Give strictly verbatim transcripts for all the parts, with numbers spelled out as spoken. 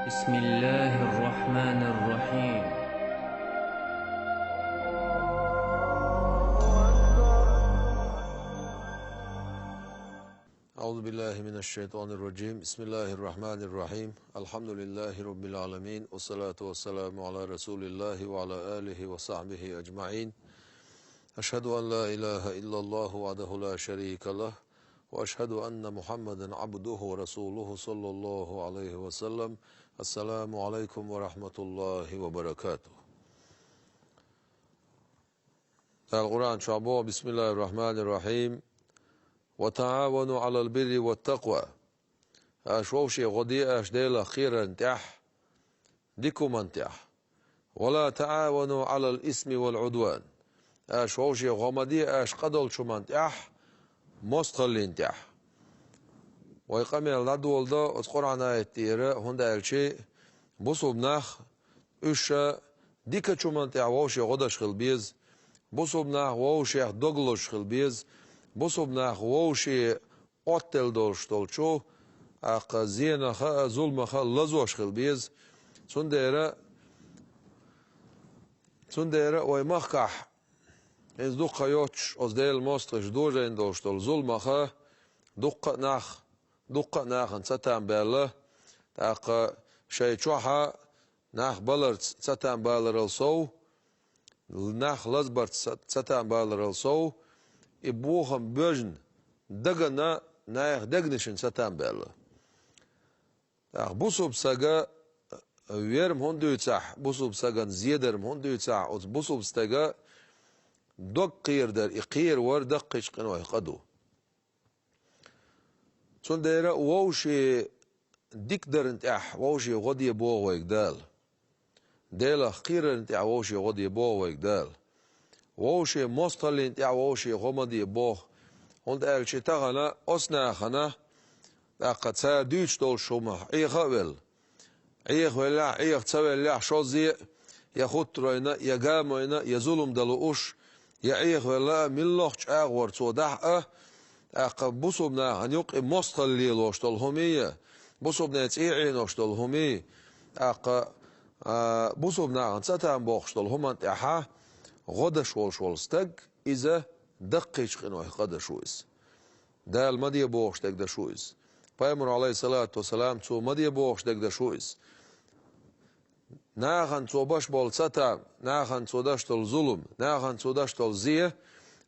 بسم الله الرحمن الرحيم. أعوذ بالله من الشيطان الرجيم. بسم الله الرحمن الرحيم. الحمد لله رب العالمين، والصلاة والسلام على رسول الله وعلى آله وصحبه أجمعين. أشهد أن لا إله إلا الله وحده لا شريك له، وأشهد أن محمدا عبده ورسوله، صلى الله عليه وسلم. السلام عليكم ورحمة الله وبركاته. Дала Къуръан чохь боху: بسم الله الرحمن الرحيم. وتعاونوا على البر والتقوى. Аша вовшийн гӀо де аша Делах кхерарна тӀехь, дика хӀуманна тӀехь. ولا تعاونوا على الإثم والعدوان. Аша вовшийн гӀо ма де аша къа долчу хӀуманна тӀехь, мостагӀаллина тӀехь. Вай къамел дӀадоладо оцу Къуръан аят тӀера, хӀунда аьлча бусулба нах, уьш дикачу хӀуманна тӀехь вовшийн гӀо деш хила беза, бусулба нах вовшех дог лозуш хила беза, бусулба нах вовшийн Ӏоттаделла долуш долчу, тӀаккха зенаха а, зуламаха а лазош хила беза. Цундела, цундела вай махкахь, иза дуккха йоцуш, оцу Делан мостагӀаша дожийна долуш долу зуламаха, дуккха а нах, дуккха а нахана цатам баьлла, тӀаккха шайн чохь а нах баларца цатам баларал сов, нах лазбарца ца-, цатам баларал сов, и бохам боьжна, дагана, наьха дегнашна цатам баьлла. ТӀаккха бусулба стага верам хӀунда дуьйцахь, бусулба стагана зедарам хӀунда дуьйцахь, оцу бусулба стага дог кхерадар, и кхеравар даккхийчу къинойх къа ду. Цундела вовшийн дика дарна тӀехь вовшийн гӀо де боху вайга Дала. Делах кхерарна тӀехь вовшийн гӀо де боху вайга Дала. Вовшийн мостагӀаллина тӀехь вовшийн гӀо ма де боху, хӀунда аьлча тахана оцу нахана, тӀаккха цара дуьйцуш долчу хӀуманах Ӏеха а велла, Ӏехавеллехь, Ӏеха ца веллехь, шозза а, я хуттаройна, я гамойна, я зулам дан лууш, я Ӏехавелла а, муьлххачу агӀор цо дахь а, тӀаккха бусулба нахана юкъа и мостагӀалла лелош долу хӀумий, бусулбанийн цӀий Ӏенош долу хӀумий, тӀаккха, а, бусулба нахана цатам боккхуш долу хӀуманна тӀехьа гӀо даш волуш волу стаг, иза даккхийчу къинойх къа даш ву иза. Дала ма де бохуш дерг даш ву иза. Пайхамар, Ӏалайхиссалату вассалам, цо ма де бохуш дерг даш ву иза. Нахана цо баш болу цатам, нахана цо даш долу зулам, нахана цо даш долу зе,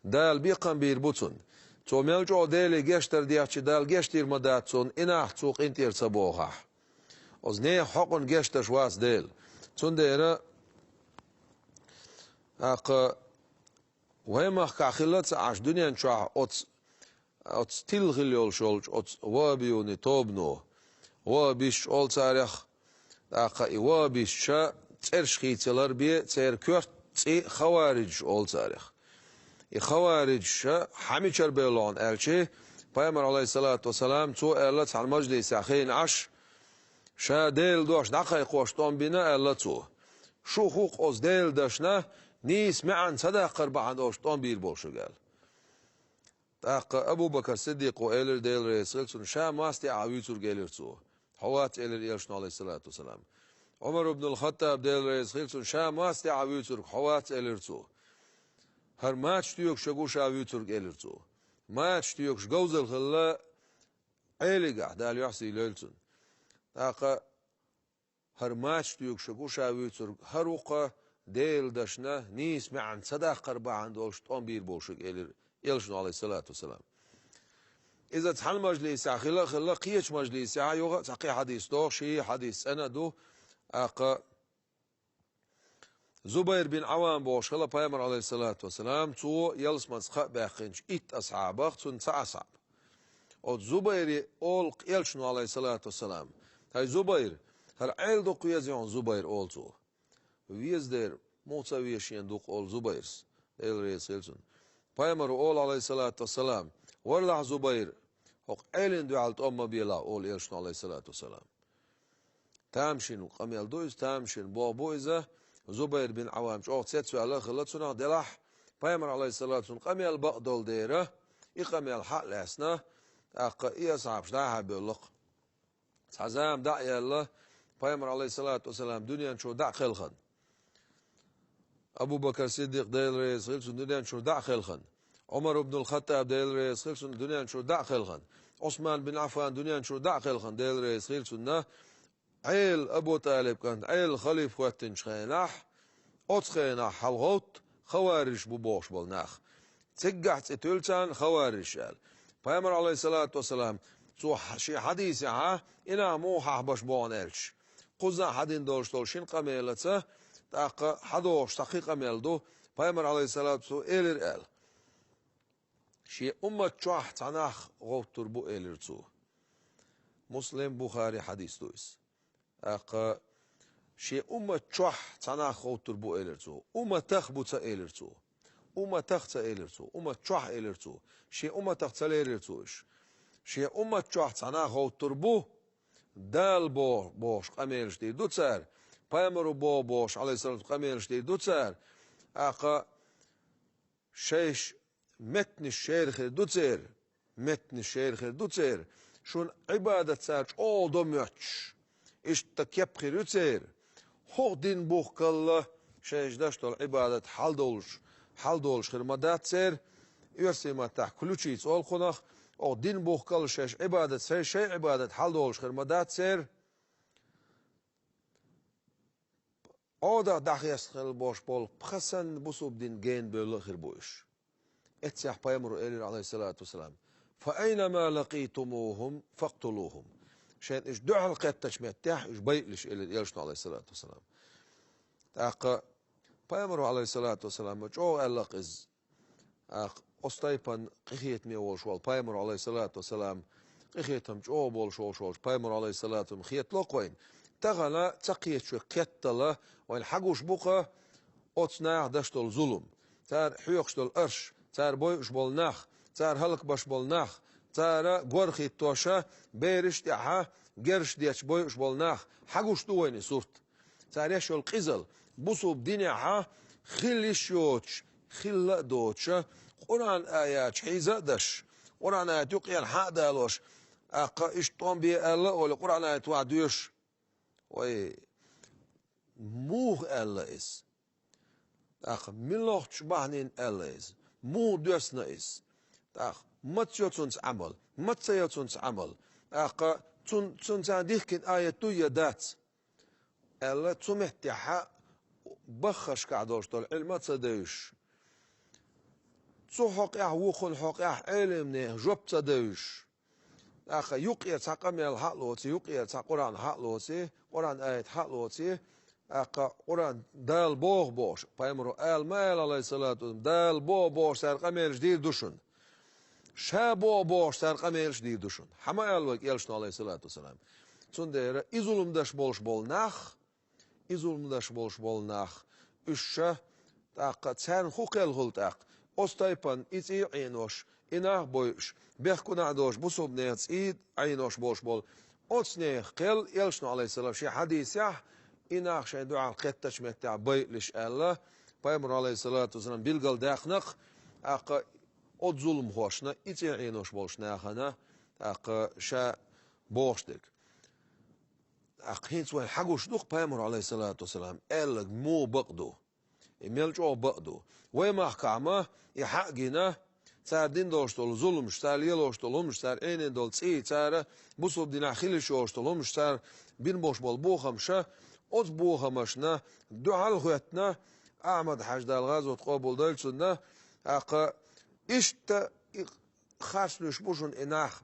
Дала бекхам бийр бу цунна. Цо мел чӀогӀа Деле гечдар дехча, Дала гечдийр ма дац цунна, и нах цо къинтӀера ца бохахь. Оцу нехан хьокъана гечдаш вац Дела. Цундела, тӀаккха, вай махкахь хилла а ца Ӏаш дуьнен чохь оцу, оцу тилла хилла йолуш йолчу оцу ваххабионий тобано, ваххабисташ олу царех, тӀаккха и ваххабисташа цӀераш хийцалар бен, церан коьрта цӀе хавариджаш олу царех. И хавариджаша хьан мичара бевлла хьуна аьлча, Пайхамар, Ӏалайхиссалату вассалам, цо аьлла цхьана мажлисехь хиъна Ӏаш, ша Делан дош дӀакхайкхош тӀом бина, аьлла цо. Шу хӀу-кх оцу Делан дашна нийса маьӀна ца даккхар бахьана долуш тӀом бийр болуш верг аьлла. ТӀаккха Абу Бакр Сиддикъо элира, Дела реза хила цунна, ша мостагӀа вуьйцург элира цо. Хьо вац элира Элчано, Ӏалайхиссалату вассалам. Ӏумар ибн ал-Хаттаб, Дела реза хила цунна, ша мостагӀа вуьйцург, хьо вац элира цо. ХӀара мачаш тоьгуш верг ву ша вуьйцург элира цо. Мачаш тоьгуш говзалла хилла Ӏелигахь, Дала юьхь сий лойла цунна. ТӀаккха хӀара мачаш тоьгуш верг ву ша вуьйцург, хӀара ву-кх Делан дашна нийса маьӀна ца даккхар бахьана долуш тӀом бийр болуш верг элира Элчано, Ӏалайхиссалату вассалам. Иза цхьана мажлисехь хилла а хилла, кхечу мажлисехь юха а цхьа кхин хьадис доху, ши хьадис цӀена а ду, тӀаккха Зубайр бин Ӏаввам бохуш хилла Пайхамар, Ӏалайхиссалату вассалам, цо ялсаманица кхаъ баьккхинчу итт асхьабах цунна цхьа асхьаб. Оцу Зубайре олу-кх Элчано, Ӏалайхиссалату вассалам: «ХӀай Зубайр, хӀара Ӏела дукха везий хьуна, Зубайр?» — олу цо. «Веза дера, муха ца веза шена дукха», — олу Зубайрс, Дела реза хила цунна. Пайхамаро олу, Ӏалайхиссалату вассалам: «Варлахь, Зубайр, хӀокху Ӏелина дуьхьал тӀом ма белахь», — олу Элчано, Ӏалайхиссалату вассалам. Тамашийна къамел ду иза, тамашийна болх бу иза. Зубайр бин Ӏаввам чӀогӀа цецваьлла а хилла цунах, делахь Пайхамар, Ӏалайхиссалату, цунна къамел бакъдолу дела, и къамел хьа а лаьцна, тӀаккха и асхьабаш дӀа-хьа бевлла-кх. Цхьа зама дӀа а яьлла, Пайхамар, алейхиссалату вассалам, дуьнен чура дӀа а кхелхина. Абу Бакр Сиддикъ, Дела реза хила цунна, дуьнен чура дӀа а кхелхина. Ӏумар ибн аль-Хаттаб, Дела реза хила цунна, дуьнен чура дӀа а кхелхина. Ӏусман бин Ӏаффан, дуьнен чура дӀа а кхелхина, Дела реза хила цунна. Ӏела, Абу ТӀалиб кӀант, Ӏела халифа хӀоьттинчу хенахь, оцу хенахь хьалагӀовтта хаварижаш бу бохуш болу нах. Циггахь цӀе туьллу царна хаварижаш аьлла. Пайхамар, алейхиссалату вассалам, цо хьа-, шен хьадисехь, и нах муха хьахбеш бу хьуна аьлча, кхузахь хьадина долуш долу шина къамелаца, тӀаккха хьадогӀуш цхьа кхин къамел ду, Пайхамар, алейхиссалату, цо элира аьлла. Шен уммат чохь цхьа нах гӀовттур бу, элира цо. Муслим, Бухари хьадис ду иза. ТӀаккха шен уммат чохь цхьа нах гӀовттур бу, элира цо. Умматах бу ца элира цо. Умматах ца элира цо. Уммат чохь элира цо. Шен умматах ца лерира цо уьш. Шен уммат чохь цхьа нах гӀовттур бу, Дала бо-, бохуш къамелаш дийр ду цара. Пайхамаро бо-, бохуш, алейхиссалату, къамелаш дийр ду цара. ТӀаккха шайш меттанаш шера хир ду церан, меттанаш шера хир ду церан, шуна Ӏибадат цара чӀогӀа до моьттуш, иштта кеп хир ю церан. ХӀокху дин бухкалла шайша деш долу Ӏибадат хьалдолуш, хьалдолуш хир ма дац церан, оьрсийн маттахь ключица олу кхунах, хӀокху дин бухкалла шайша Ӏибадат, шай, шай Ӏибадат хьалдолуш хир ма дац церан. Ӏодах дӀахеста хила бош болу пхи санна бусулба дин гена бевлла а хир бу уьш. Эццехь пайхамаро элира, алейхиссалату вассалам: «Фа айнама лакъитумухум, факътулухум». Шайна уьш дуьхьал кхеттачу меттехь, уьш байъалаш, элира элчано, алейхиссалату вассалам. ТӀаккха пайхамаро, алейхиссалату вассалам, чӀогӀа аьлла-кх иза. ТӀаккха оцу тайпана къинхетаме волуш волу пайхамар, алейхиссалату вассалам, къинхетам чӀогӀа болуш волуш волчу пайхамар, алейхиссалату вассалам, хетало-кх вайна. Тахана ца кхеташ верг кхеттала, вайна хьагуш бу-кха оцу наха деш долу зулум. Цара хьоькхуш долу арш, цара бойуш болу нах, цара хӀаллакбеш болу нах, цара гор хӀиттоша, бераш тӀехьа герш детташ бойуш болу нах, хьагуш ду вайна и сурт. Цара еш йолу къизалла, бусулба динехьа хила йиш йоцуш, хилла а доцуша, Къуръан аяташ хьийза а даш, Къуръан аят юккъера хьа а далош, тӀаккха иштта тӀом бе аьлла а олий, Къуръан аят ваха доьшуш. Вай, муха аьлла иза? ТӀаккха муьлхачу бахьанина аьлла иза? Муха доьссина иза? ТӀаккха маца йо цуьнца Ӏамал? Маца ца йо цуьнца Ӏамал? ТӀаккха цун-, цуьнца дихкина аят дуй я дац? Аьлла, цу меттехьа баххашкахь долуш долу Ӏилма а ца девзаш, цу хьокъехь, вукхун хьокъехь Ӏеламнехан жоп ца девзаш, тӀаккха юккъера цхьа къамел хьа а лоций, юккъера цхьа Къуръан хьа а лоций, Къуръан аят хьа а лоций, тӀаккха Къуръан Дала боху бохуш, пайхамаро ала ма аьлла, алейхиссалату вассалам, Дала боху бохуш цара къамелаш дийр ду шуна. Ша боху бохуш цара къамелаш дийр ду шуна. Хьа ма аьлла вайга элчано, алейхиссалату вассалам. Цундела и зулам деш болуш болу нах, и зулам деш болуш болу нах, уьш ша, тӀаккха царна хӀун кхел хуьлу тӀаккха? Оцу тайпана и цӀий а Ӏенош, и нах а бойуш, бехкунахь а доцуш, бусулба нехан цӀий а Ӏенош болуш болу оцу нехан кхел, элчано, алейхиссалам, шен хьадисехь, и нах шайн дуьхьал кхеттачу меттехь байъалаш аьлла, пайхамаро, алейхиссалату вассалам, билгалдаьккхина-кх, тӀаккха оцу зуламхошна, и цӀий Ӏенош болуш нахана, тӀаккха ша бохуш дерг. ТӀаккха хӀинца вайн хьагуш ду-кх пайхамар, алейхиссалату вассалам, аьлларг муха бакъ ду? И мел чӀогӀа бакъ ду? Вай махкахь ма и хьа а гина, цара дина долуш долу зуламаш, цара лелош долу хӀумаш, цара Ӏенийна долу цӀий, цара бусулба динехь хила йиш йолуш долу хӀумаш, цара бина болуш болу бохамаша, оцу бохамашна дуьхьал а хӀоьттина, Ахьмад-Хьаьжа, Дала гӀазот къобалдойла цунна, тӀаккха иштта и харц луьйш бу шуна и нах.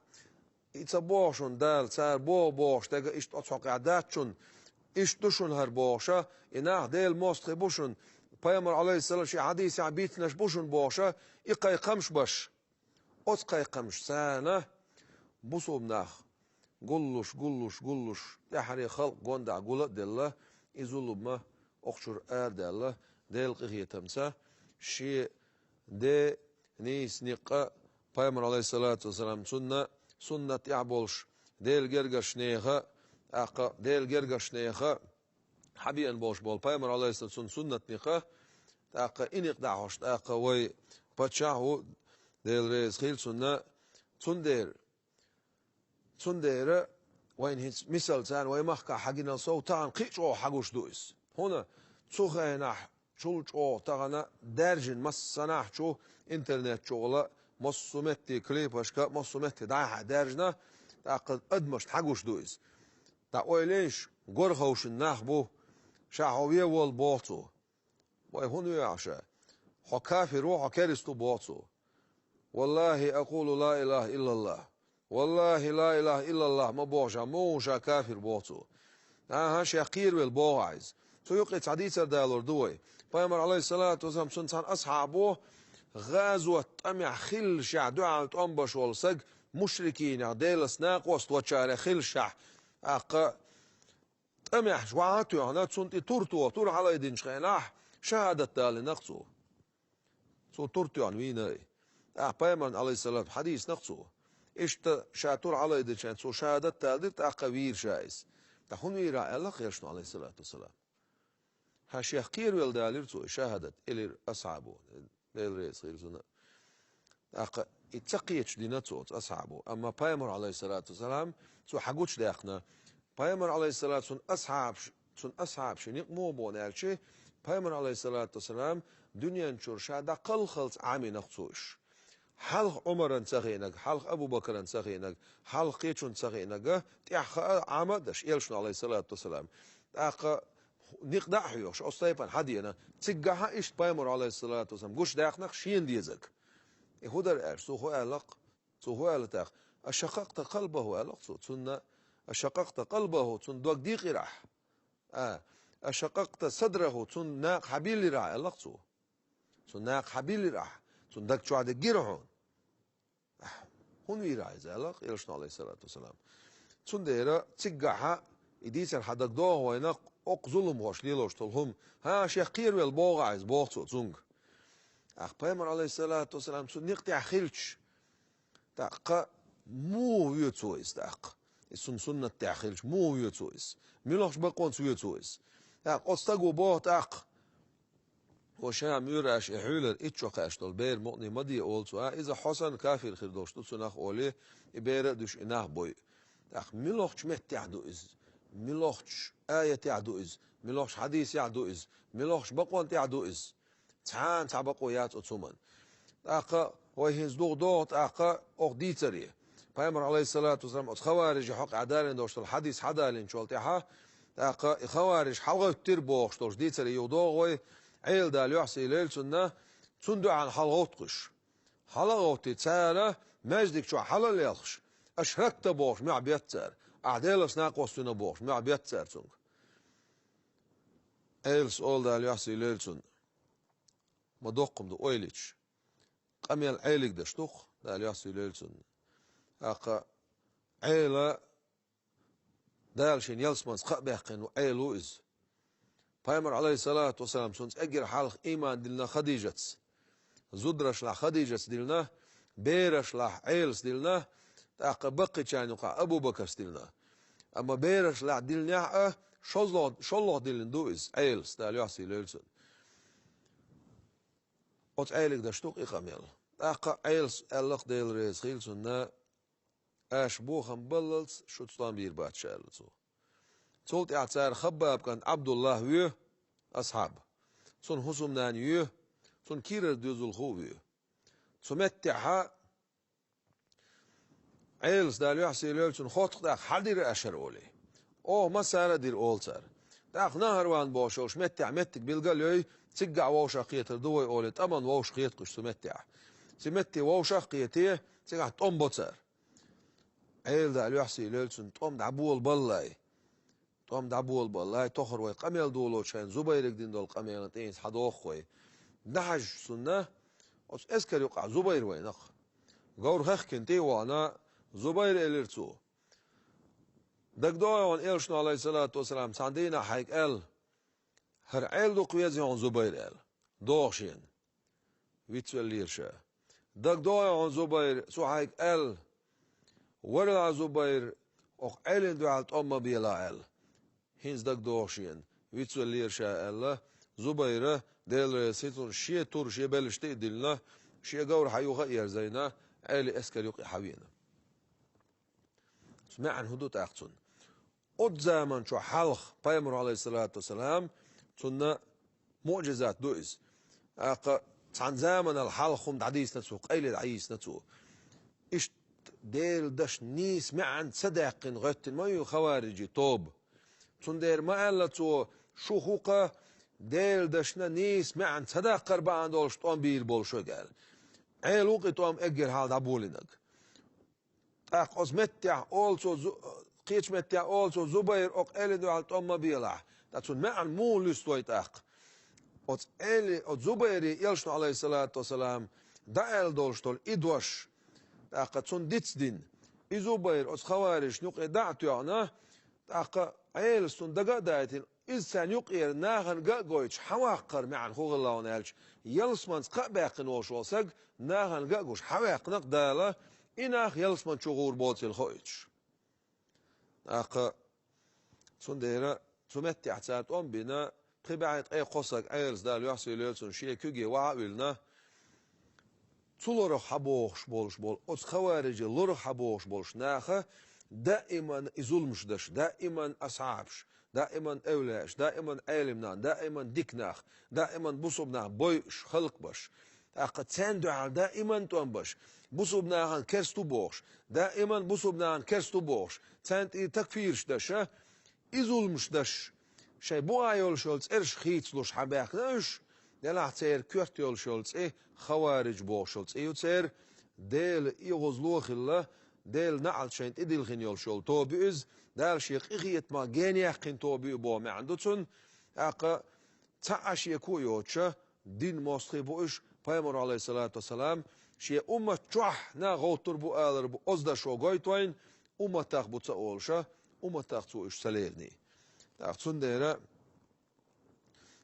И ца боху шуна Дала, цара боху бохуш дерг иштта оцу хьокъехь дац шуна, иштта ду шуна хӀара бохуша, и нах Делан мостагӀий бу шуна, пайхамар, алейхиссалам, шен хьадисехь бийцинарш бу шуна бохуша, и кхайкхамаш беш. Оцу кхайкхамашца бусулба нах гуллуш, гуллуш, гуллуш, тӀаьххьара халкъ гондахь гул а делла, и зулам а окхучуьра арадаьлла, Делан къинхетамца, шен де нийса никъ а, пайхамар, алейхиссалату вассалам, цунна суннат тӀехь болуш, Делан гергарчу нехан, тӀаккха Делан гергарчу нехан хьабеана болуш болу пайхамар, алейхиссалам, цунна суннат никъ а, тӀаккха и никъ дӀахьош, тӀаккха вай паччахь а ву, Дела реза хила цунна, цундела Цундела Вайн хӀинца мисал царна вай махкахь хьагинал сов тахана кхин а чӀогӀа хьагуш ду иза. ХӀуна цу хенахь чул чӀогӀа тахана даьржина массанахь чу интернет чугӀала массо метте клипашка, массо метте дӀахьа даьржина, тӀаккха адамашна хьагуш ду иза. ДӀа ойла йийша, гора ховшина нах бу, ша хьо вен волу боху цо. Вай хӀунда веха ша? Хьо кафир ву, хьо керста ву боху цо. Валлахи, акъулу ла илаха иллаллах. Валлахи, ла илаха иллаллах ма боху ша, муха ша кафир боху цо. АхӀа, шех кхеравелла боху ахь иза. Цу юкъе цхьа дийцар далор ду вай. Пайхамар, алейхиссалату вассалам, цунна цхьана асхьабо гӀазот тӀамехь хиллашехь дуьхьал тӀом беш волу саг мушрикийнех, Делаца накъост вачарех хиллашехь, тӀаккха тӀамехь вахьа а тоьхна, цунна тӀе тур тоху, тур хьалайдинчу хенахь, шахадат далийнарх цо. Цо тур тоьхна вийна и. ТӀаккха пайхамарна, алейхиссалату, хьадийцинарх цо. Иштта ша тур хьалайдинчу хенахь цо шахадат далийра, тӀаккха вийра ша иза. ТӀаккха хӀунда вийра аьлла кхелшна, алейхиссалату вассалам? ХӀан, шех кхеравелла далийра цо и шахадат, элира асхьабо. Дела реза хила цунна. ТӀаккха и ца кхеташ дина цо, оцу асхьабо. Амма пайхамар, алейхиссалату вассалам, цо хьагучудаьккхина. Пайхамар, алейхиссалату, цунна асхьабаш, цунна асхьабаш, и никъ муха боху аьлча, пайхамар, алейхиссалату вассалам, дуьнен чуьра ша дӀакхалхалц Ӏамийнарх цо уьш. Хьалха Ӏумаран ца хиънарг, хьалха Абу-Бакаран ца хиънарг, хьалха кхечун ца хиънарг, тӀаьхьа хаа Ӏама а деш, элчано, алейхиссалату вассалам. ТӀаккха никъ дӀа а хьоьхуш, оцу тайпана хьадеана, циггахьа иштта пайхамар, алейхиссалату вассалам, гучудаьккхинарх шена дезарг. И хӀун дара аьлча, цо хӀун аьлларх? Цо хӀун аьлла тӀаккха? Ашакъакъта къалбаху, аьлларх цо. Цунна ашакъакъта къалбаху, цунна дог дийкъира ахь? А, ашакъакъта садраху, цунна накха хьабийллира ахь, аьлларх цо. Цунна накха хьабийллира ахь, цунна даг чохь дигира хьуна. Ахь, хӀунда вийра ахь иза, аьлларх элчано, алейхиссалату вассалам. Цундела циггахьа и дийцар хьан дага догӀу вайна, окху зуламхоша лелош долу хӀума. ХӀан, шех кхеравелла боху ахь иза, боху цо цуьнга. Ахь пайхамар, алейхиссалату вассалам, цу некъа тӀехь хилча, тӀаккха муха воь цо иза тӀаккха? И сун-, суннат тӀехь хилча, муха воь цо иза? Муьлхачу бакъонца воь цо иза? ТӀаккха оцу стага боху тӀаккха: «Ва ша муьйр аша и хьуьйлар итт шо кхаьчна долу бер мукъане ма де», олу цо, а, иза хьо санна кафир хир долуш ду цунах олий, и бер а дуьсуш и нах бой. ТӀаккха муьлхачу меттехь ду иза? Муьлхачу аятехь ду иза? Муьлхачу хьадисехь ду иза? Муьлхачу бакъонна тӀехь ду иза? Цхьана цхьа бакъо яц оцу хӀуманна. ТӀаккха вай хӀинца догӀу догӀу тӀаккха окху дийцаре. Пайхамар, алейхиссалату вассалам, оцу хаварижи хьокъехь далийна долуш долу хьадис хьадалийначул тӀаьхьа, тӀаккха и хавариж хьалагӀоьттира бохуш долчу дийцаре юха догӀу вай, Ӏела, Дала юьхь сийлойла цунна, цунна дуьхьал хьалагӀовтту уьш. ХьалагӀовттий цара, маьждиг чохь хьала а лелхаш, ашракта бохуш мохь бетта цара, ахь Делаца накъост вина бохуш мохь бетта цара цуьнга. Ӏелас олу, Дала юьхь сийлойла цунна. Ма доккха хӀума ду ойла йича. Къамел Ӏелига даш ду-кх, Дала юьхь сийлойла цунна. ТӀаккха Ӏела Дала шена ялсаманица кхаъ баьккхина ву, Ӏела ву иза. Пайхамар, алейхиссалату вассалам, цунна цӀеггара хьалха ийман диллина Хадижатца. Зударашлахь Хадижатца диллина, берашлахь Ӏелас диллина, тӀаккха баккхийчарна юкъахь Абу-Бакарс диллина. Амма берашлахь диллинехь а шолгӀа-, шолгӀа диллина ду иза, Ӏелас, Дала юьхь сийлойла цунна. Оцу Ӏелига даш ду-кх и къамел. ТӀаккха Ӏелас аьлла-кх, Дела реза хила цунна: «Аша бохам баллалц шуьца тӀом бийр бац ша», аьлла цо. Цул тӀаьхьа цара Хаббаб кӀант Ӏабдуллах воь, асхьаб. Цунна хӀусамнана йоь, цунна кийрара доьзалхо а воь. Цу меттехьа Ӏелас, Дала юьхь сийлойла цунна, хоттух тӀаккха: «Хьан дира аша хӀара?» олий. «Оха массара а дира», олу цара. ТӀаккха Нахарван бохуш йолуш меттехь меттиг билгал а йой, циггахь вовшах кхетар ду вай олий, тӀаман вовшах хета-кх уьш цу меттехь. Цу метте вовшах а кхетий, цигахь тӀом бо цара. Ӏела, Дала юьхь сийлойла цунна, тӀом дӀаболабаллалц. ТӀом дӀаболабаллалц, тохара вай къамел долочу хенахь Зубайриг дина долу къамелан тӀе хӀинца хьадоху вай. ДӀахьажча цунна, оцу эскар юкъахь Зубайр вайна-кх. Говр хехкина тӀе а вахана, Зубайр, элира цо: «ДагадогӀий хьуна, элчано, алейхиссалату вассалам, цхьана дийнахь хьайга аьлла: „ХӀара Ӏела ду-кх веза хьуна, Зубайр“, аьлла. ДогӀу шена». Вицвеллера ша. «ДагадогӀий хьуна, Зубайр, цо хьайга аьлла: „Варелахь, Зубайр, окху Ӏелина дуьхьал тӀом ма белахь“, аьлла. ХӀинца дагадогӀу шена». Вицвеллера ша, аьлла, Зубайра, Дела реза хила цунна, шен тур, шен беллаш тӀе а диллина, шен говр хьан юха а ерзийна, Ӏелин эскар юкъе хьавеана. Цу маьӀна хӀун ду тӀаккха цунна? Оцу заман чохь хьалха пайхамар, алейхиссалату вассалам, цунна муъжизат ду иза. ТӀаккха цхьана заманал хьалха хӀума дӀадийцина цо, къайле дӀайийцина цо. Иштта Делан дашна нийса маьӀна ца даьккхина гӀоьттина ма ю хаварижи тоба. Цундела ма аьлла цо, шу хӀу-кха Делан дашна нийса маьӀна ца даккхар бахьана долуш тӀом бийр болуш вайга аьлла. Ӏела ву-кх и тӀом эггара хьалха дӀаболийнарг. ТӀаккха оцу меттехь олу цо зу-, кхечу меттехь олу цо Зубайр окху Ӏелин дуьхьал тӀом ма белахь. Ткъа цунна маьӀна муха луьсту вай тӀаккха? Оцу Ӏели, оцу Зубайре элчано, алейхиссалату вассалам, дӀааьлла долуш долу и дош, тӀаккха цунна дицдина, и Зубайр оцу хаварижна юкъе дӀа а тоьхна, тӀаккха Ӏелас цунна дага а дайтина, иза царна юкъера нахана ган а гойтуш, хьаваккхар маьӀна хӀун хилла хьуна аьлча, ялсаманца кхаъ баьккхина волуш волу саг нахана ган а гуш, хьаваьккхина-кх Дала, и нах ялсаман чу гӀур боцийла хоуьйтуш. ТӀаккха цундела цу меттехь цара тӀом а бина, пхи бӀе ткъе кхо саг Ӏелас, Дала юьхь сий лойла цунна, шен куьге ваха а виллина, цу лорах хьабохуш болуш болу, оцу хаварижи лорах хьабохуш болуш наха даиман и зуламаш даш, даиман асхьабаш, даиман эвлааш, даиман Ӏелам нах, даиман дика нах, даиман бусулба нах бойуш, халкъ баш. ТӀаккха царна дуьхьал даиман тӀом баш, бусулба нахана керста ву бохуш, даиман бусулба нахана керста ву бохуш, царна тӀе такфираш даш, и зуламаш даш, шайн бухахь йолуш йолу цӀераш хийцалуш хьабаьхкина уьш, делахь церан коьрта йолуш йолу цӀе, хавариж бохуш йолу цӀе ю церан, Делан эгӀазло а хилла, Делан наӀалт шайна тӀедилхина йолуш йолу тоба ю иза, Дала шен къинхетамах генаяьккхина тоба ю боху маьӀна ду цунна. ТӀаккха цхьа а шеко а йоцуша, дин мостагӀий бу уьш, пайхамар, алейхиссалату вассалам, шен уммат чохь нах гӀовттур бу алар бу, оцу дашо гойту вайна, умматах бу ца олуша, умматах цо уьш ца лерний. ТӀаккха цундела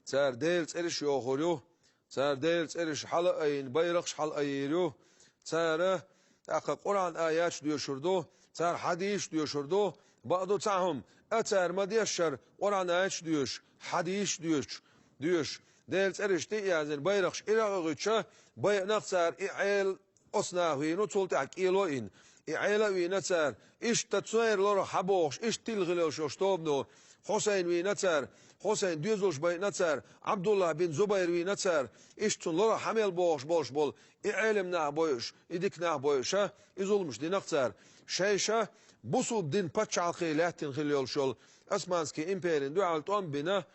цара Делан цӀераш йохур ю, цара Делан цӀераш хьала а айина, байракхаш хьала а айийр ю, цара тӀаккха Къуръан аяташ доьшур ду, цара хьадисаш доьшур ду, бакъду цхьа хӀума, а цара ма-дешшара Къуръан аяташ доьшуш, хьадисаш доьшуш, доьшуш, Делан цӀераш тӀе а яздина, байракхаш иракъа гӀуьттуша, байинарг цара и Ӏела оцу наха вийна, цул тӀаьхьа кӀело а йина, и Ӏела а вийна цара, иштта церан лорах хьабохуш, иштта тилхила йолуш йолуш тобано, Хьусайн вийна цара, Хьусайн доьзалш байина цара, Ӏабдуллах бин Зубайр вийна цара, иштта цунна лорах хьа мел бохуш болуш болу, и Ӏелам нах бойуш, и дика нах бойуша, и зуламаш дина-кх цара. Шайша бусулба дин пачхьалкхе лаьттина хила йолуш йолу Османский империн дуьхьал тӀом а бина,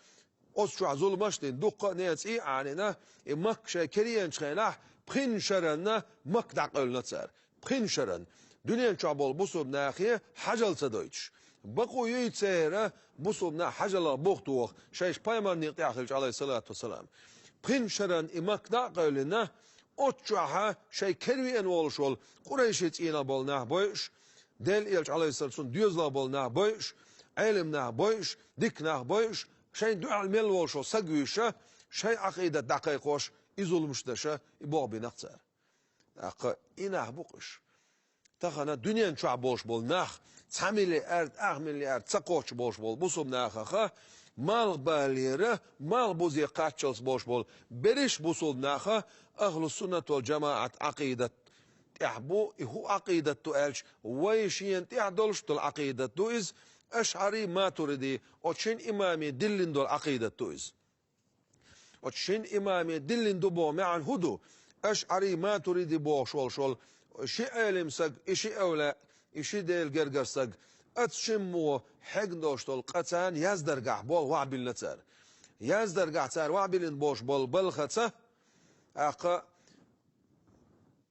оцу чохь зуламаш а дина, дуккха а нехан цӀий а Ӏанийна, и Макка шайн кара еанчу хенахь пхин шаранна Макка дӀакъевлина цара. Пхин шаранна. Дуьнен чохь болу бусулба нахе хьажал ца дойтуш. Бакъо юй церан бусулба нах хьажалах бух тоха, шайша пайхамаран некъа тӀехь хилча, алейхиссалату вассалам. Пхин шаранна и Макка дӀакъевлина, оцу чохь шайн кара веана волуш волу къурайшийн цӀийнах болу нах бойуш, Делан элча, алейхиссалам, цунна доьзалах болу нах бойуш, Ӏелам нах бойуш, дика нах бойуш, шайна дуьхьал мел волуш волу саг вуьйша, шайн Ӏакъидат дӀакхайкхош, и зуламаш даша, и болх бина-кх цара. ТӀаккха и нах бу-кх уьш. Тахана дуьнен чохь болуш болу нах, цхьа миллиард, ах миллиард ца кхоччуш болуш болу бусулба нахаха, малхбалера, малхбузе кхаччалц болуш болу берриш бусулба наха ахлу суннат вал джамаат Ӏакъидат тӀехь бу, и хӀун Ӏакъидат ду аьлча, вай шена тӀехь долуш долу Ӏакъидат ду иза, ашъари, матуриди, оцу шина имаме диллина долу Ӏакъидат ду иза. Оцу шина имаме диллина ду боху маьӀна хӀун ду? АшъаӀари, Матуриди бохуш волуш волу ши Ӏелим саг, и ши эвлаъ, и ши Делан гергара саг, оцу шиммо хьегна долуш долу къа царна яздаргахь болу вахьбиллина цара. Яздаргахь цара вахьбиллина болуш болу балхаца, тӀаккха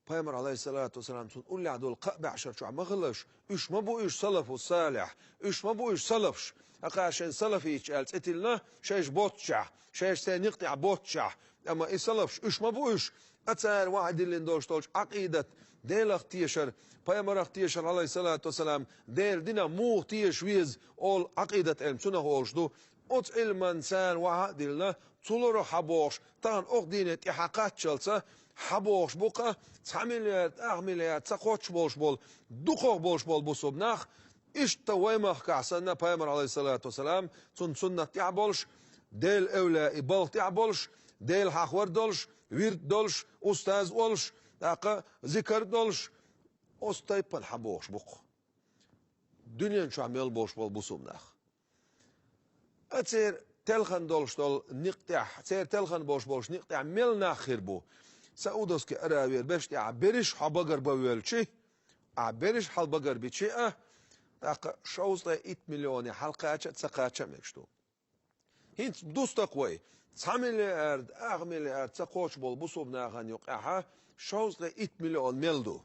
Пайхамар, алейхиссалату вассалам, цунна уллехь долу кхаа бӀешар чохь ма хилалаш, уьш ма бу уьш салафу салихь, уьш ма бу уьш салафш. Акхар шайн салафиташ аьлла цӀе тиллина, шайша боццушехь, шайша церан некъа тӀехь боццушехь. Амма и салафш, уьш ма бу уьш, а цара вахьа диллина долуш долчу Ӏакъидат, Делах тешар, Пайхамарах тешар, алейхиссалату вассалам, Делан динах муха теша веза, олу Ӏакъидат Ӏилма цунах олуш ду. Оцу Ӏилман царна вахьа а диллина, цу лорах хьабохуш, тахана окху дийне тӀе хьакхаччалца, хьабохуш бу-кха, цхьа миллиард, ах миллиард ца кхоччуш болуш болу, дукхах болуш болу бусулба нах, иштта вай махкахь санна, Пайхамар, алейхиссалату вассалам, цунна суннат тӀехь болуш, Делан эвлаъ и балха тӀехь болуш, Дела хьахор долуш, вирд долуш, устаз олуш, тӀаккха зикар долуш, оцу тайпана хьабохуш бу-кха дуьнен чохь мел болуш болу бусулба нах. Ткъа церан телхина долуш долу некъа тӀехь, церан телхина болуш болчу некъа тӀехь мел нах хир бу? Саудовский Аравера берш тӀехь берриш хьо багара бан воьлча, ахь берриш хьал багара бича а, тӀаккха шовзткъе итт миллионе хьалкхача а, ца кхача а мегаш ду. ХӀинца дустакх вай, цхьа миллиард, ах миллиард ца кхочуш болу бусулба нахана юкъехь шовзткъе итт миллион мел ду.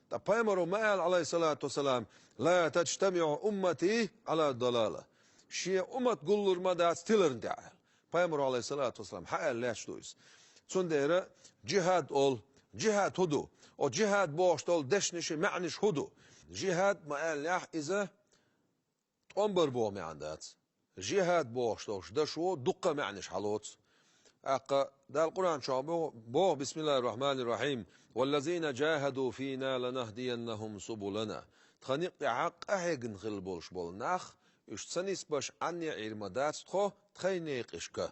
Ткъа пайхамаро ма аьлла, Ӏалайхиссалату вассалам: «Ла таджтамиӀу уммати Ӏала далала». Шен уммат гуллур ма дац тиларна тӀехь аьлла. Пайхамаро, Ӏалайхиссалату вассалам, хьаьлла лаьтташ ду иза. Цундела джихад олу. Джихад хӀун ду? Оцу джихад бохуш долу дешнаши маьӀнаш хӀун ду? Джихад ма аьллехь, иза тӀом бар боху маьӀна дац. Жихад бохуш долуш дашо дуккха а маьӀнаш хьалоцу. ТӀаккха Дала Къуръан чохь боху, боху: «Бисмиллахир-рахманир-рахим. Валлазина жахаду фина ланахдияннахум субулана». Тхан некъ тӀехь къахьегна хилла болуш болу нах, уьш ца нисбеш Ӏанне а Ӏийр ма дац тхо тхайн некъашка.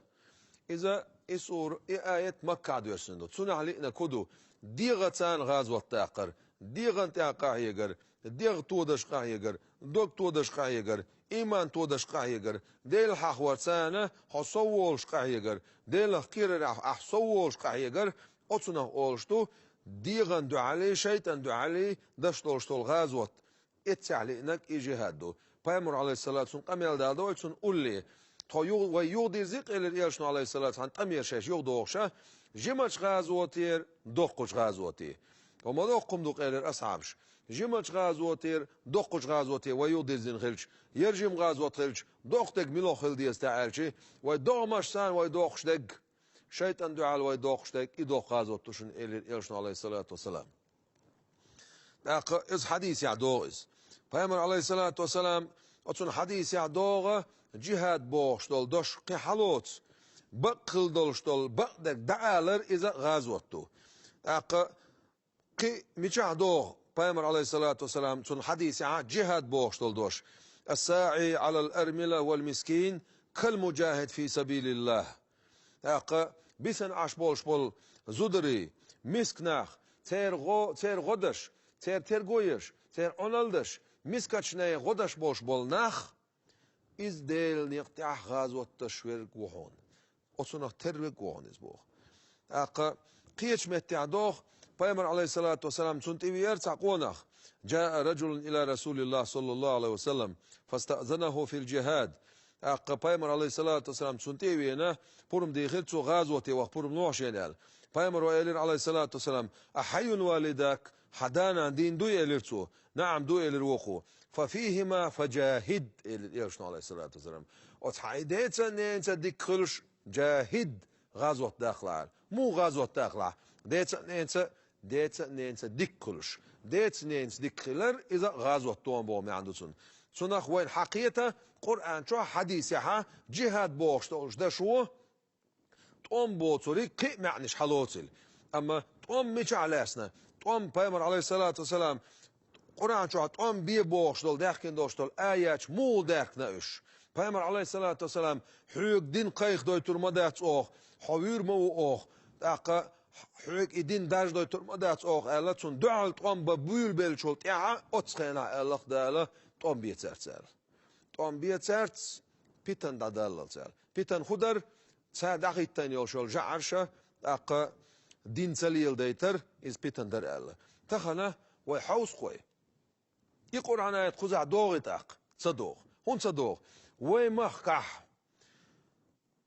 Иза, и сура, и аят Маккахь доьссина ду. Цунах лиънарг хӀун ду? ДегӀан царна гӀазот даккхар, дегӀан тӀехь къахьегар, дегӀ тодаш къахьегар, дог тодаш къахьегар, иман тодаш къахьегар, Дела хьахор царна хьо сов волуш къахьегар, Делах кхерарехь ахь сов волуш къахьегар, оцунах олуш ду, дегӀан дуьхьали, шайтӀан дуьхьали даш долуш долу гӀазот. Эццехь лиънарг и жихад ду. Пайхамар, Ӏалайхиссалату, цунна къамел дала ду, цунна улле. Тхо ю-, вай юхадирзи-кх, элира элчано, Ӏалайхиссалату, цхьана тӀамера шайша юхадохуша, жимачу гӀазотера, доккхачу гӀазоте. Тхо ма доккхум ду-кх, элира асхьабаш. Жимачу гӀазотера, доккхачу гӀазоте вай юхадирзина хилча, яра жима гӀазот хилча, доккха дерг мила хила деза те аьлча, вай догӀмашца вай доккхуш дерг. ШайтӀан дуьхьал вай доккхуш дерг, и доккха гӀазот ду шуна, элира элчано, Ӏалайхиссалату вассалам. ТӀаккха иза хьадисехь догӀу иза. Пайхамар, Ӏалайхиссалату вассалам, оцунна хьадисехь догӀу, жихад бохуш долу дош кхин хьалоцу, бакъ хила долуш долу бакъдерг дӀаалар иза гӀазот ду. ТӀаккха кхин мичахь догӀу, Пайхамар, Ӏалайхиссалату вассалам, цунна хьадисехь жихад бохуш долу дош: «Ас-саӀи Ӏалал армила вал мискин кал мужахид фи сабилиллах». ТӀаккха бисана Ӏаш болуш болу зударий, миска нах, церан гӀо-, церан гӀо даш, церан терго еш, церан Ӏуналла даш, мискачу нехан гӀо даш болуш болу нах, иза Делан некъа тӀехь гӀазот даш верг ву хьуна. Оцунах тера верг ву хьуна иза боху. ТӀаккха кхечу меттехь догӀу, Пайхамар, Ӏалайхиссалату вассалам, цунна тӀевеара цхьа къонах. «Жаа раджулун ила Расулиллах, саллаллаху Ӏалайхи ва саллам, фастаъзанаху фил жихад». ТӀаккха Пайхамар, Ӏалайхиссалату вассалам, цунна тӀе а веана, пурба дийхира цо, гӀазоте ваха пурба лохьа шена аьлла. Пайхамаро элира, Ӏалайхиссалату вассалам: «А хьайюн валидак? Хьан да-нана дийна дуй?» — элира цо. «НаӀам, ду», — элира вукхо. «Фа фихима фа жахид», — элира элчано, Ӏалайхиссалату вассалам. Оцу хьайн деца а, ненаца а дика хуьлуш, жахид, гӀазот дахалахьара. Муха гӀазот дахалахь? Деца а, ненаца а, деца а, ненаца а дика хуьлуш. Деца, ненаца дика хилар, иза гӀазот ду боху маьӀна ду цунна. Цунах вайна хьакхета Къуръан чохь, хьадисехь, жихад бохуш долуш дашо тӀом боцург кхин а маьӀнаш хьалоцийла. Амма тӀом мичахь лаьцна? ТӀом, Пайхамар, Ӏалайхиссалату вассалам, Къуръан чохь тӀом бе бохуш долу, даьхкина долуш долу аяташ муха даьхкина уьш? Пайхамар, Ӏалайхиссалату вассалам: «Хьоьга дин кхайкхадойтур ма дац оха, хьо вуьйр ма ву оха, тӀаккха хьоьга и дин даржадойтур ма дац оха», — аьлла, цунна дуьхьал тӀом бан буьйлабеллачул тӀаьхьа оццу хенахь аьлла-кх Дала: «ТӀом бе цаьрца», — аьлла. ТӀом бе цаьрца, питана дӀадаллалц аьлла. Питана хӀун дара? Цара дӀахӀиттийна йолуш йолу жӀараш, тӀаккха дин ца леладайтар, иза питана дара аьлла. Тахана вай хьовсу-кх вай. И Къуръан аят кхузахь догӀий тӀаккха? Ца догӀу. ХӀунда ца догӀу? Вай махкахь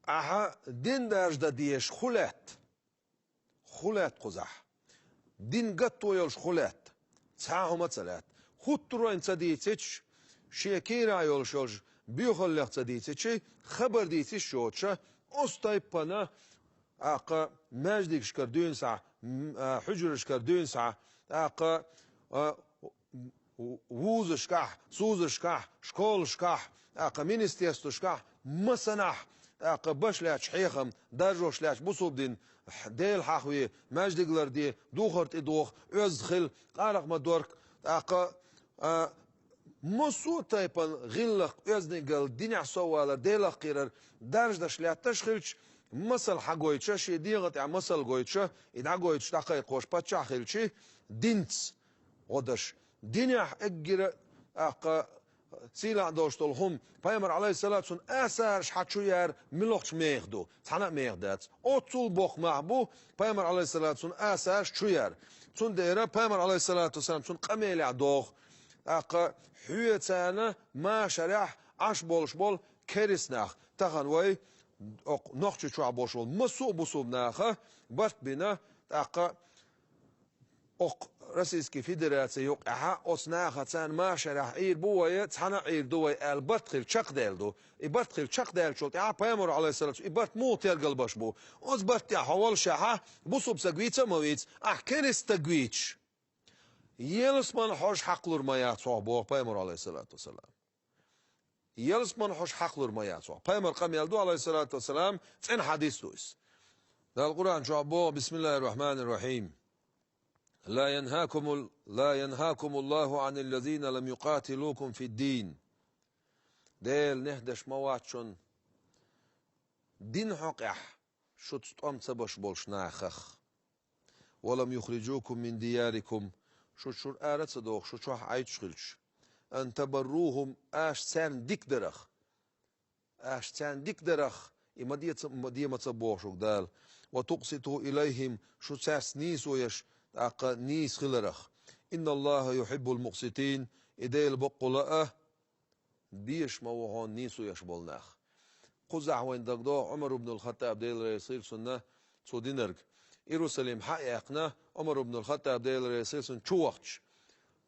ахьа дин даржадан дезаш хӀун лаьтта? ХӀун лаьтта кхузахь? Дин гатто йолуш хӀун лаьтта? Цхьа а хӀума ца лаьтта. ХӀуттур вайна ца дийцича, шен кийрахь йолуш йолчу боьхаллех ца дийцича, хабар дийца йиш йоцуша, оцу тайпана, тӀаккха маьждигашкара дуьйна схьа, м, а, хьуьжарашкара дуьйна схьа, тӀаккха, а, вузашкахь, сузашкахь, школашкахь, тӀаккха министерствашкахь, масанахь, тӀаккха баш лаьтташ хьехам, даржош лаьтташ бусулба дин, Дела хьахаве, маьждиг ларде, духар тӀедоху, оьзда хила, къаракъ ма дорка, тӀаккха, а, массо а тайпана гӀиллакх, оьздангалла, динехь соввалар, Делах кхерар даржадеш лаьтташ хилча, масал хьагойтуша, шен дегӀан тӀехь масал гойтуша, и дӀагойтуш, дӀакхайкхош паччахь хилча, динца гӀо даш. Динехь эггара, тӀаккха, Сийлахь долуш долу хӀума, пайхамар, Ӏалайхиссалату, цуьнан асарш хьан чу яр муьлхачу меха ду? Цхьана а меха дац. Оццул боккха мах бу пайхамар, Ӏалайхиссалату, цуьнан асарш чу яр. Цундела пайхамар, Ӏалайхиссалату вассалам, цуьнан къамелехь догӀу. ТӀаккха хьоьца царна машарехь Ӏаш болуш болу керист нах. Тахана вай окху Нохчийчохь болуш болу массо а бусулба наха барт бина, тӀаккха окху Российский Федераци юкъехьа оцу наха царна машарехь Ӏийр бу вай, цхьана а Ӏийр ду вай аьлла барт хила чекхдаьлла ду. И барт хила чекхдаьллачул тӀаьхьа пайхамар, Ӏалайхиссалату, и барт муха тергалбаш бу? Оцу барт тӀехь хьо воллушехьа, бусулба стаг вийца а ма вийца, ахь керист стаг вийцаш, ялсаманин хьожа хьакхалур ма яц хьох, боху пайхамар, Ӏалайхиссалату вассалам. Ялсаманин хьожа хьакхалур ма яц хьох. Пайхамар къамел ду, Ӏалайхиссалату вассалам, цӀена хьадис ду иза. Дала Къуръан чохь боху: «Бисмиллахир-рахманир-рахим. Ла янхакумул-, ла янхакумуллаху аниллазина лам юкъатилукум фид-дин». Дела нехь деш ма вац шуна дин хьокъехь шуьца тӀом ца беш болуш нахах. «Ва лам юхрижукум мин диярикум», шу шуьра ара а ца дохуш, шу чохь Ӏайтуш хилча, «ан табаррухум», аша царна дика дарах, аша царна дика дарах, и ма де ца, ма де ма ца боху шуьга Дала, «ва тукъситу илайхим», шу цаьрца нийсо еш, тӀаккха нийса хиларах. «Инналлаха юхиббул мукъситин», и Дела баккъала а безаш ма ву хьуна нийсо еш болу нах. Кхузахь вайна дагадогӀу Ӏумар ибн ал-Хаттаб, Дела реза хуьлда цунна, цо динарг. Иерусалим хьа а яьккхина, Ӏумар ибн ал-Хаттаб, Дела реза хуьлда цунна, чу вахча,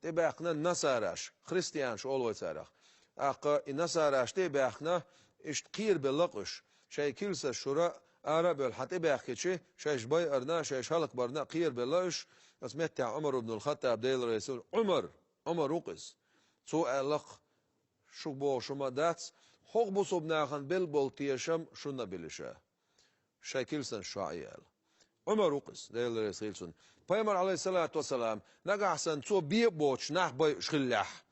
тӀебаьхкина насараш, христианаш олу вай царах. ТӀаккха и насараш тӀе а баьхкина, иштта кхерабелла-кх уьш. Шайн килсаш шуьра ара а бевлла, хьан тӀебаьхкича, шайша байарна, шайша хӀаллакбарна кхерабелла уьш. Оцу меттехь Ӏумар ибн ал-Хаттаб, Дела реза хуьлда, Ӏумар, Ӏумар ву-кх иза. Цо аьлла-кх: «Шу боху шу ма дац, хӀокху бусулба нахана белла болу тешам шуна а били ша. Шайн килсанаш чохь а яла». Ӏумар ву-кх иза, Дела реза хуьлда цунна. Пайхамар, Ӏалайхиссалату вассалам, нагахь санна цо бен а боцуш нах бойуш хиллехь,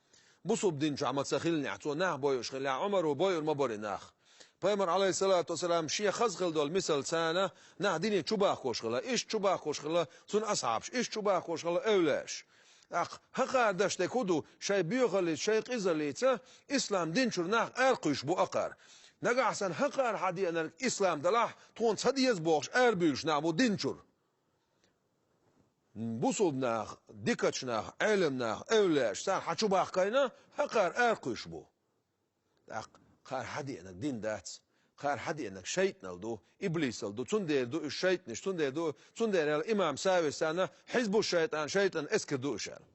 бусулба дин чохь ма ца хиллехь, цо нах бойуш хиллехь, Ӏумаро бойур ма бара и нах. Пайхамар, Ӏалайхиссалату вассалам, шен хаза хила долу мисал царна нах дине чу бахкош хилла, иштта чу бахкош хилла цуьнан асхьабаш, иштта чу бахкош хилла эвлаяаш. ТӀаккха хӀокхара даш дерг хӀун ду, шайн боьхаллица, шайн къизаллица ислам дин чуьра нах аракхуьйсуш бу хӀокхара. Нагахь санна хӀокхара хьан деанарг ислам далахь, тхуна ца деза бохуш арабуьйлуш нах бу дин чуьра. Бусулба нах, дикачу нах, Ӏелам нах, эвлаяаш, царна хьан чу бахкийна, хӀокхара аракхуьйсуш бу. ТӀаккха кхара хьан деанарг дин дац, кхара хьан деанарг шайтӀанал ду, иблисал ду, цундела ду уьш шайтӀанаш, цундела ду, цундела аьлла имам Савис царна хьизбу шайтӀан, шайтӀан эскар ду уьш аьлла.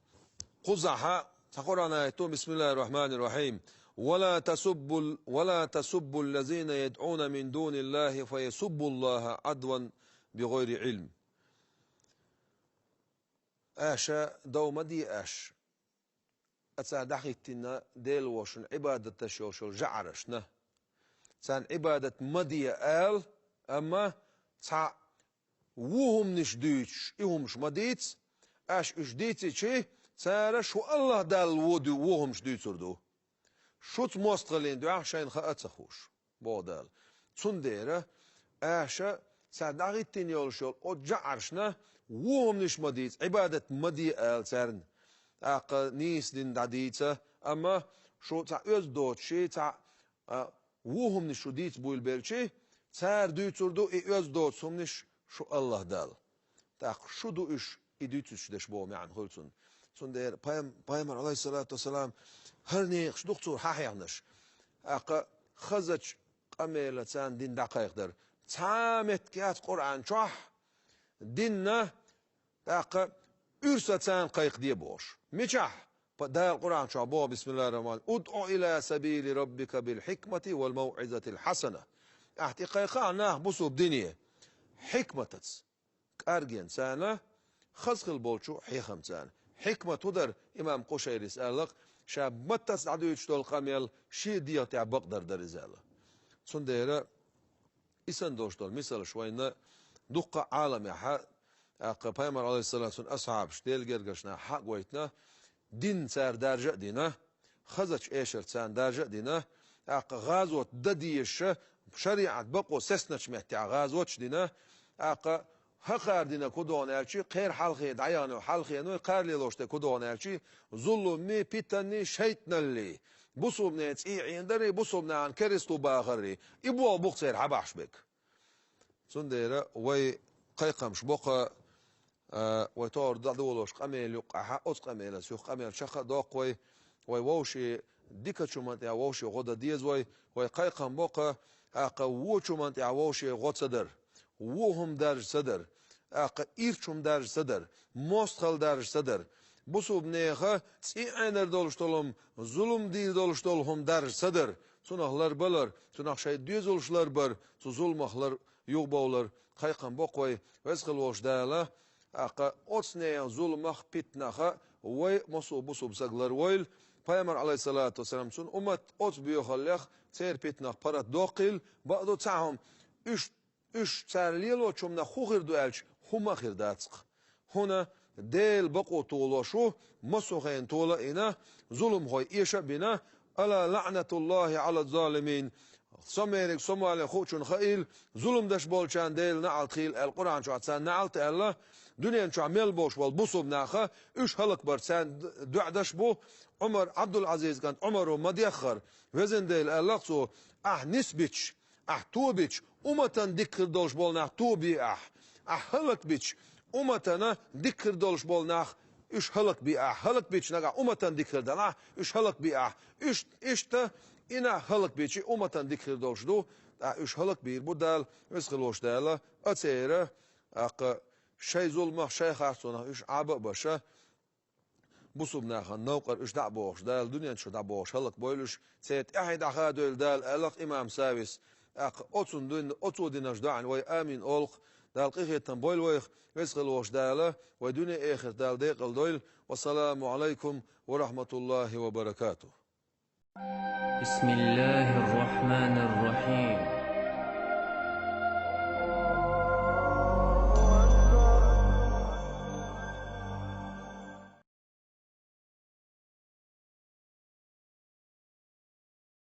Кхузахьа цхьа Къуръан аят ду: «Бисмиллахир-рахманир-рахим. Ва ла тасуббул, ва ла тасуббул лазина ядъуна мин дуниллахи фа ясуббуллаха Ӏадван бигъайри Ӏилм». Аша дов ма де аша, а цара дӀахӀиттина Делан вошна Ӏибадат деш йолуш йолу жаӀарашна. Царна Ӏибадат ма де ала, амма цхьа вон хӀуманаш дуьйцуш, и хӀуманаш ма дийца, аша уьш дийцичи, цара шу АллахӀ Далла вон ду-, вон хӀуманаш дуьйцур ду. Шуьца мостагӀаллин дуьхьа шайна хаа а ца хууш, боху Дала. Цундела аша цара дӀахӀиттина йолуш йолу оцу жаӀаршна вон хӀуманаш ма дийца, Ӏибадат ма де ала царна. ТӀаккха нийса дин дӀадийца, амма шу цхьа оьзда доцуш, цхьа, а, вон хӀуманаш шу дийца буьйлабелчи, цара дуьйцур ду и оьзда доцу хӀуманаш шу АллахӀ Далла. ТӀаккха шу ду уьш и дуьйцуьйтуш дерш боху маьӀна хуьлу цунна. Цундела пайхам-, пайхамар, Ӏалайхиссалату вассалам, хӀара некъаш ду-кх цо хьахьехнарш. ТӀаккха хазачу къамелан царна дин дӀакхайкхадар. Цхьа а меттиг яц Къуръан чохь динна, тӀаккха уьрса царна кхайкхаде бохуш. Мичахь? Па-, Дала Къуръан чохь боху: «Бисмиллахир-рахманир-рахим. УдъуӀу ила сабили раббика бил хьикмати вал мавъизатил хьасана». Ахьа тӀе кхайкха нах бусулба дине. Хьикматаца, кӀаргенца царна, хаза хила болчу хьехамца царна. Хьикмат хӀун дара, имам Къушайрис аьлла-кх, ша маттаца дӀадуьйцуш долу къамел шен дегӀа тӀехь бакъдар дара иза аьлла. Цундела и санна долуш долу мисалш вайна дуккха а Ӏаламехьа, тӀаккха пайхамар, Ӏалайхиссалату вассалам, асхьабаш, Делан гергарчу наха хьа а гойтина, дин цара даржа а дина, хазачу эшарца царна даржа а дина, тӀаккха гӀазот дан дезаш, шариӀат бакъо сецначу меттехь гӀазоташ а дина, тӀаккха хӀокхара динарг хӀун догӀу аьлчи, кхеран хьалхе дӀаяхна йолу хьалхеной, кхара лелош дерг хӀун догӀу аьлчи, зулуммий, питанний, шайтӀаналлий, бусулбане цӀий Ӏенадари, бусулбанахана керастал бахари. И болх бу-кх церан хьабахьаш берг. Цундела вай кхайкхамаш боккха, а, вай товр дӀадолош къамел юккъехьа, оцу къамелаца юха къамел чекхдоккху вай, вай вовшийн дикачу хӀуман тӀехь вовшийн гӀо дан деза вай, вай кхайкхам боккха, тӀаккха вочу хӀуман тӀехь вовшийн гӀо ца дар, вон хӀума даржа ца дар, тӀаккха ирча хӀума даржа ца дар, мостагӀалла даржа ца дар. Бусулбанеха цӀий Ӏенар долуш долу хӀума, зулам дийр долуш долу хӀума даржа ца дар, цунах ларбалар, цунах шайн доьзалш ларбар, цу зуламах лар юхабовлар, кхайкхам боккха вай, веза хила волуш Дала, тӀаккха оцу нехан зуламах, питанах вай массо а бусулба саг ларвойла. Пайхамар, Ӏалайхиссалату вассалам, цуьнан уммат оцу боьхаллех, церан питанах паргӀатдоккхийла, бакъду цхьа хӀума, уьш, уьш цара лелочу хӀуманах хӀун хир ду аьлча, хӀума а хир дац-кх. ХӀунда Делан бакъо толош ву, массо а хенахь тола а йина, зуламхой эша а бина, «Ала лаӀнатуллахӀи Ӏала ззалимин». Со мериг, со моле хуучунна хаийла, зулам деш болчарна Делан наӀалт хийла аьлла, Къуръан чохь царна наӀалт аьлла, дуьнен чохь мел болуш болу бусулба наха, уьш хӀаллакбар царна доӀа деш бу. Ӏумар, Ӏабдул-Ӏазиз кӀант Ӏумаро ма-деххара, везан Дела, аьлла-кх цо, ахь нисбича, ахь тобича, умматана дика хир долуш болу нах тобе ахь. Ахь хӀаллакбича, умматана дика хир долуш болу нах, уьш хӀаллакбе ахь. ХӀаллакбича нагахь умматана дика хир делахь, уьш хӀаллакбе ахь. Уьш, иштта и нах хӀаллакбича, умматана дика хир долуш ду, ткъа уьш хӀаллакбийр бу Дала, веза хила волуш Дала, а церан, тӀаккха шайн зуламах, шайн харцонах уьш Ӏаба а баша, бусулба нахана новкъара уьш дӀа а бохуш, Дала дуьнен чу дӀабохуш хӀаллакбойла уьш, церан тӀаьхье дӀахадойла Дала, аьлла-кх имам Савис. ТӀаккха оцунна дуьйна, оцо динарш доӀана вай амин олу-кх. Дала къинхетам бойла вайх, веза хила волуш Дала, вай дуьне а, эхарт а Дала декъала дойла. Вассаламу Ӏалайкум ва рахьматуллахӀи ва баракатухӀ. بسم الله الرحمن الرحيم.